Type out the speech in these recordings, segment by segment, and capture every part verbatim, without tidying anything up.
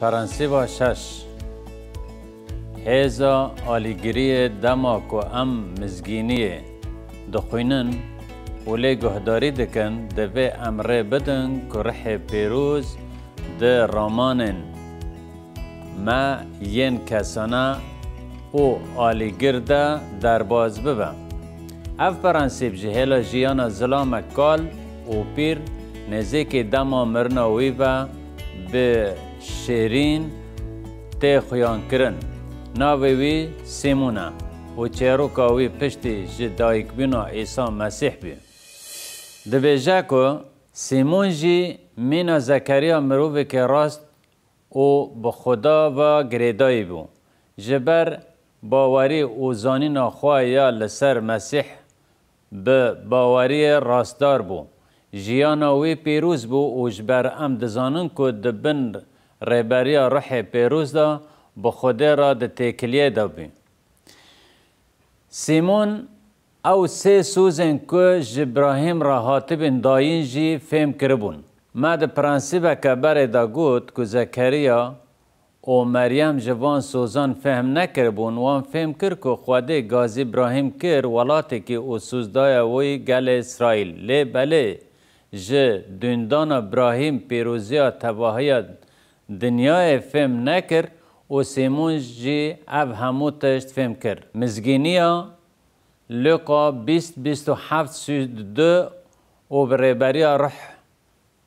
Prensîba şeş. Hêza alîgiriyê. Dema ku em mizgîniyê dixwînin û lê guhdarî dikin, divê em rê bidin ku rihê pêroz di ramanên me yên kesane û alîgir de derbas bibe. Ev prensîp ji hêla jiyana zilamek kal û pîr nêzîkî dema mirina wî ve bi şêrîn tê xuyankirin. Navê wî Sîmon e û çêroka wî piştî ji dayikbûna Îsa Mesîh bû. Dibêje ku Sîmon jî mîna Zekeriya mirovekî rast û bi Xuda ve girêdayî bû. Ji ber bawerî û zanîna xwe ya li ser Mesîh bi baweriyê rastdar bû. Jiyana wî pîroz bû û ji ber em dizanin ku di bin rêberiya Ruhê Pêroz de bi Xwedê re di têkiliyê de bû. Sîmon ew sê sozên ku ji Brahîm re hatibûn dayîn jî fêm kiribûn. Me di prensîbeke berê de got ku Zekeriya û Meryem ji van sozan fehm nekiribûn, wan fêm kir ku Xwedê gazî Brahîm kir welatekî û soz daye wî gelê Îsraîl. Lê belê ji dûndana Brahîm pîroziya tevahiya dinyayê fêm nekir û Sîmon jî ev hemû tişt fêm kir. Mizgîniya Luqa bîst, bîst û heft, sî û du û bi rêberiya ruh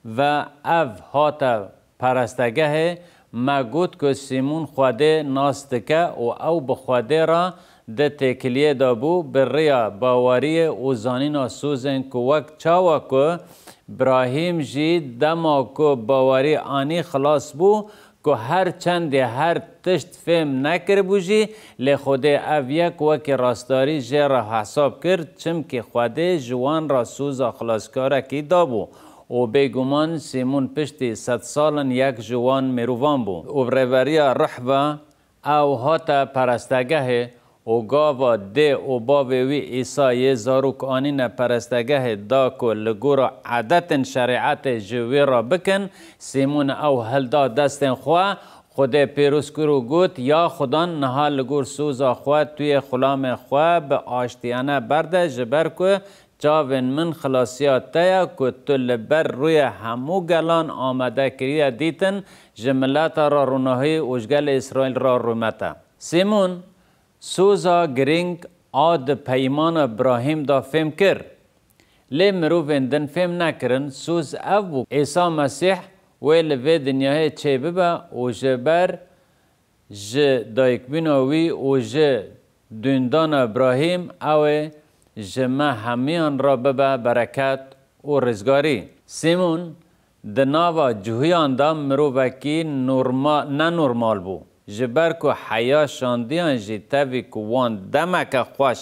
ve ev hate perestegehê, me got ku Sîmon Xwedê nas dike û ew bi Xwedê re di têkiliyê de bû, bi rêya baweriyê û zanîna sozên ku wek çawa ku Brahîm jî dema ku bawerî anî xilas bû, ku her çendê her tişt fêm nekiribû jî, lê Xwedê ev yek wekî rastdarî jê re hesab kir, çimkî Xwedê ji wan re soza xilaskarekî dabû û bêguman Sîmon piştî sedsalan yek ji wan mirovan bû û bi rêberiya ruh ve ew hate perestegehê û gava dê û bavê wî Îsa yê zarok anîne perestegehê da ku li gora edetên şerîetê ji wê re bikin, Sîmon ew hilda destên xwe, Xwedê pîroz kir û got, Ya Xudan, niha li gor soza xwe tu yê xulamê xwe bi aştiyane berde, ji ber ku çavên min xilasiya te ye ku tu li ber rûyê hemû gelan amade kiriye dîtin, ji mileta re ronahî û ji gelê Îsraîl re rûmete. Sîmon soza girîng a di peymana Brahîm de fêm kir. Lê mirovên din fêm nekirin, soz ev bû, Îsa Mesîh wê li vê dinyayê çêbibe û ji ber ji dayikbûna wî û ji dûndana Brahîm ew ê ji me hemiyan re bibe bereket û rizgarî. Sîmon di nava cuhiyan de mirovekî norma-, nenormal bû. Ji ber ku heya şandiyan jî tevî ku wan demeke xweş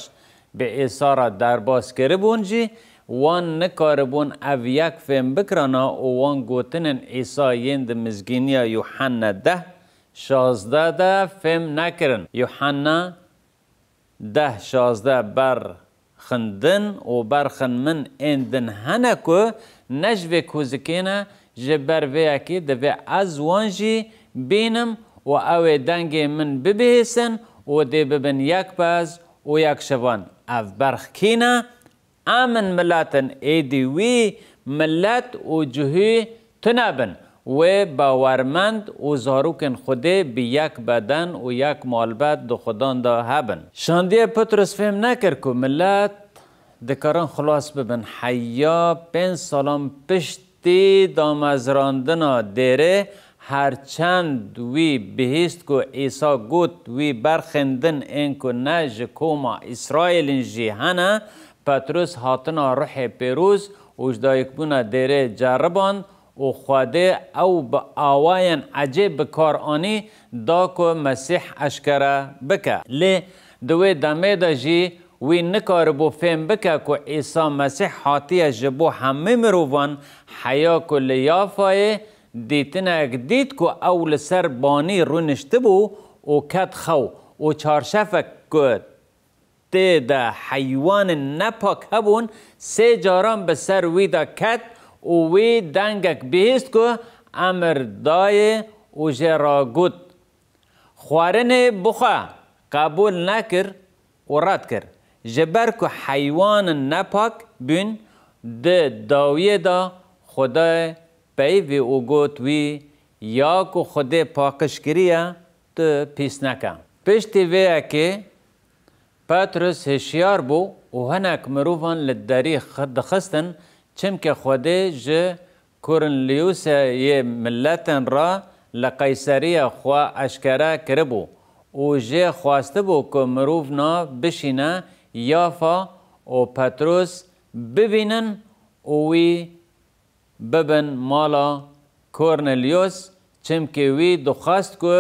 bi Îsa re derbas kiribûn jî, wan nikaribûn ev yek fêm bikirana û wan gotinên Îsa yên di mizgîniya Yuhanna deh şazdeh de fêm nekirin. Yuhanna deh şazdeh, berxin din û berxin min ên din hene ku ne ji vê kûzikê ne, ji ber vê yekê divê ez wan jî bînim û ew ê dengê min bibihîsin û dê bibin yek bi ez û yek ji van. Ev berx kî ne? Em in milet in, êdî wî milet û cihû tune bin. Wê bawermend û zarokên Xwedê bi yek beden û yek malbet di Xudan de hebin. Şandiyê Petrus fêm nekir ku milet dikarin xilas bibin. Heya pênc salan piştî damezrandina dêrê, her çend wî bihîst ku Îsa got, wî berxên din ên ku ne ji koma Îsraîl in jî hene, Petrus hatina Ruhê Pêroz û ji dayikbûna dêrê ceriband û Xwedê ew bi awayên ecêb bi kar anî da ku Mesîh eşkere bike. Lê di wê demê de jî wî nikaribû fêm bike ku Îsa Mesîh hatiye ji bo hemî mirovan, heya ku li Yafayê dîtinek dît ku ew li ser banî rûniştibû û ket xew û çarşefek ku tê de heywanên nepak hebûn, sê caran bi ser wî de ket û wî dengek bihîst ku emir dayê û jê re got, Xwarinê bixwe. Qebûl nekir û red kir. Ji ber ku heywanin nepak bûn, di dawiyê de Xwedê peyivî û got wî, Ya ku Xwedê paqij kiriye, tu pîs neke. Piştî vê yekê Petrus hişyar bû û hinek mirovan li derî xi-, dixistin, çimkî Xwedê ji Korneliyusê yê miletin re li Qeyseriya xwe eşkere kiribû û jê xwestibû ku mirovna bişîne Yafa û Petrus bibînin û wî bibin mala Korneliyos, çimkî wî dixwest ku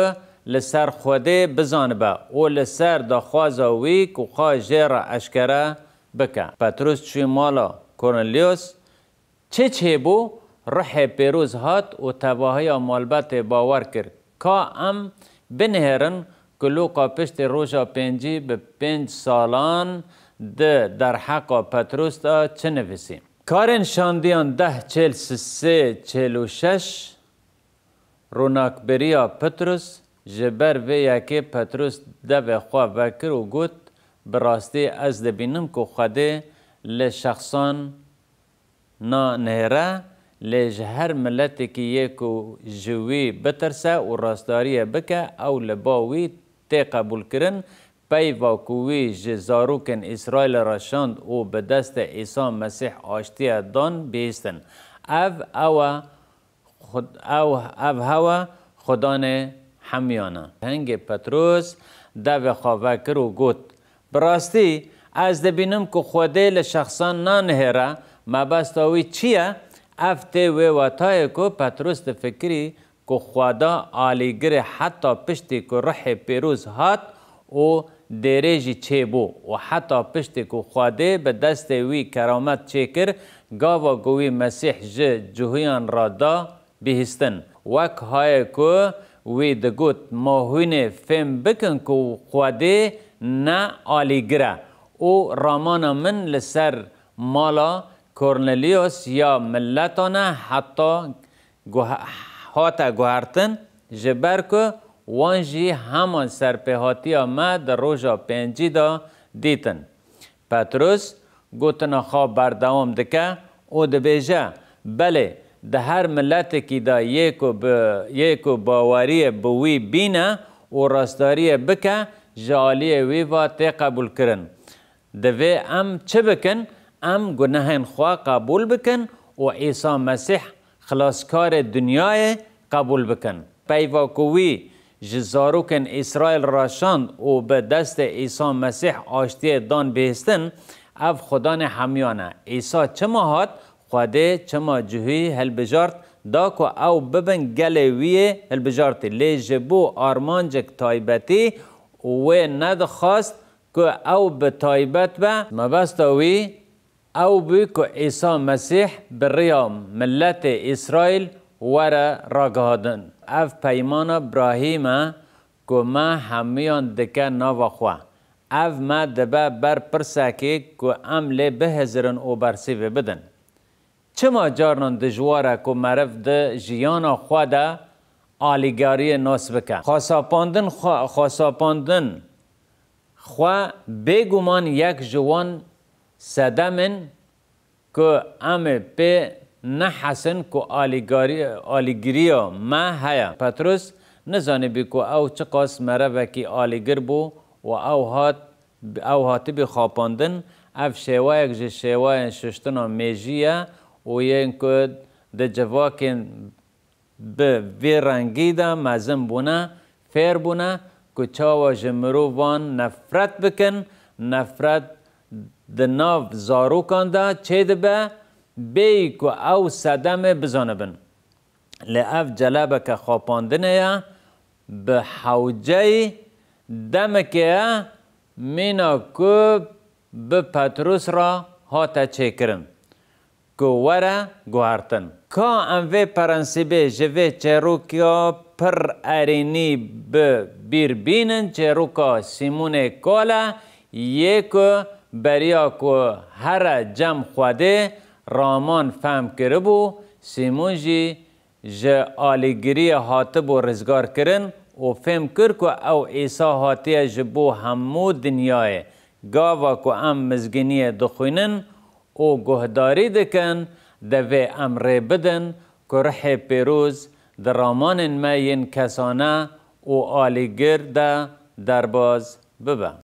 li ser Xwedê bizanibe û li ser daxwaza wî ku xwe jê re eşkere bike. Petrus çû mala Korneliyos. Çi çêbû? Ruhê Pêroz hat û tevahiya malbetê bawer kir. Ka em binihêrin ku Lûqa piştî roja pêncî bi pênc salan di derheqa Petrus de çi nivîsî. Karên Şandiyan deh çêl sê çêl û şeş. Ronakberiya Petrus. Ji ber vê yekê Petrus devê xwe vekir û got, Bi rastî ez dibînim ku Xwedê li şexsan nanihêre, lê ji her miletekî yê ku ji wî bitirse û rastdariyê bike, ew li ba wî tê qebûlkirin, peyva ku wî ji zarokên Îsraîlê re şand û bi destê Îsa Mesîh aştiye dan bihîstin. Ev, ew e, Xud-, ew, ev hewe Xudanê hemiyan e. Hingê Petrûs devê xwe vekir û got, Bi rastî, ez dibînim ku Xwedê li şexsan nanihêre, mebesta wî çi ye? Ev tê wê wetayê ku Petrûs difikirî ku Xweda alîgirê heta piştî ku Ruhê Pêroz hat û dêrê jî çêbû û heta piştî ku Xwedê bi destê wî keramet çêkir, gava ku wî Mesîh ji cuhiyan re da bihîstin. Wek hayê ku wî digot, Ma hûnê fêm bikin ku Xwedê ne alîgir e û ramana min li ser mala Korneliyos ya miletan e heta guhe-, hate guhertin, ji ber ku wan jî heman serpêhatiya me di roja pêncî de dîtin. Petrûs gotina xwe berdewam dike û dibêje, Belê, di her miletekî de yê ku bi, yê ku baweriyê bi wî bîne û rastdariyê bike, ji aliyê wî ve tê qebûlkirin. Divê em çi bikin? Em gunehên xwe qebûl bikin û Îsa Mesîh, Xilaskarê dinyayê, qebûl bikin. Peyva ku wî ji zarokên Îsraîl re şand û bi destê Îsa Mesîh aştiyê dan bihîstin, ev Xudanê hemiyan e. Îsa çima hat? Xwedê çima cihûyî hilbijart, da ku ew bibin gelê wî yê hilbijartî, lê ji bo armancek taybetî û wê nedixwast ku ew bi taybet be. Mebesta wî ew bû ku Îsa Mesîh bi riya miletê Îsraîl were ragihandin. Ev peymana Birahîm e ku me hemiyan dike nava xwe. Ev me dibe ber pirsekê ku em lê bihizirin û bersîvê bidin. Çima carinan dijwar e ku meriv di jiyana xwe de alîgariyê nas bike? Xwesapandin xwe, xwesapandin xwe bêguman yek ji wan sedemên ku em ê pê nehesin ku alîgarî-, alîgiriya me heye. Petrûs nizanîbû ku ew çiqas merevekî alîgir bû û ew hat, ew hatibû xapandin. Ev şêweyek ji şêweyên şuştina mêjî ye û yên ku di civakên bi vî rengî de mezin bûne, fêr bûne ku çawa ji mirovan nefret bikin, nefret di nav zarokan de çêdibe, bêyî ku ew sedemê bizanibin. Lê ev celebeke xapandinê ye, bi hewceyî demekê ye, mîna ku bi Petrûs re hate çêkirin. Ku were guhertin. Ka em vê prensîbê ji vê çêroka pir erênî bi bîr bînin, çêroka Sîmonê Kal e, yê ku beriya ku here cem Xwedê raman fehm kiribû, Sîmon jî ji alîgiriyê hatibû rizgarkirin û fêm kir ku ew Îsa hatiye ji bo hemû dinyayê. Gava ku em mizgîniyê dixwînin û guhdarî dikin, divê em rê bidin ku Ruhê Pîroz di ramanên me yên kesane û alîgir de derbas bibe.